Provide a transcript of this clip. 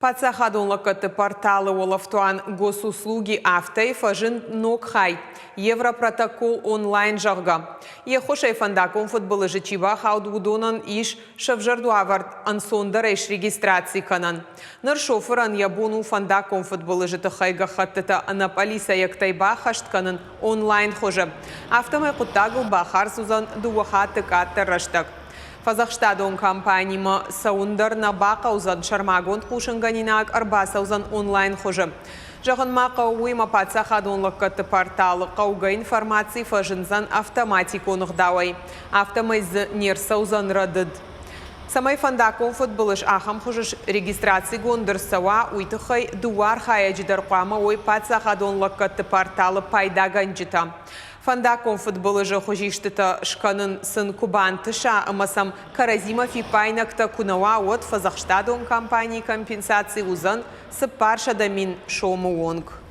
Паддзахадон лӕггӕдты порталы уӕлӕфтуан Госуслуги афтӕ-йы фӕзынд ног хай, Европротокол онлайн, зӕгъгӕ. Йе ххуысӕй фӕндаггон фыдбылызы чи бахауд, уыдонӕн ис сӕвзӕрд уавӕр ӕнцондӕрӕй срегистраци кӕнӕн. Ныр шофырӕн йӕ бон у фӕндаггон фыдбылызы тыххӕй гӕххӕттытӕ ӕнӕ пъӕлицӕйӕгтӕй баххӕст кӕнын онлайн хуызы. Афтӕмӕй хъуыддагыл бахардз уыдзӕн дыууӕ хатты къаддӕр рӕстӕг. Фӕдзӕхстадон компанимӕ цӕуын дӕр нӕ бахъӕудзӕн, сӕрмагонд хъусынгӕнинаг ӕрбацӕудзӕн онлайн хуызы. Зӕгъын ма хъӕуы, уый ӕмӕ паддзахадон лӕггӕдты порталы хъӕугӕ информаци фӕзындзӕн автоматикон ӕгъдауӕй, афтӕмӕй дзы не рцӕудзӕн рӕдыд. Цӕмӕй фӕндаггон фыдбылыз ахӕм хуызы регистрацигонд ӕрцӕуа, уый тыххӕй дыууӕ архайӕджы дӕр хъуамӕ уой паддзахадон лӕггӕдты порталы пайдагӕнджытӕ. Фӕндаггон фыдбылызы хуызистытӕ скӕнын сын куы бантыса ӕмӕ сӕм кӕрӕдзимӕ фиппаинӕгтӕ куы нӕ уа, уӕд фӕдзӕхстадон компанийы компенсаци уыдзӕн 400 000 сомы онг.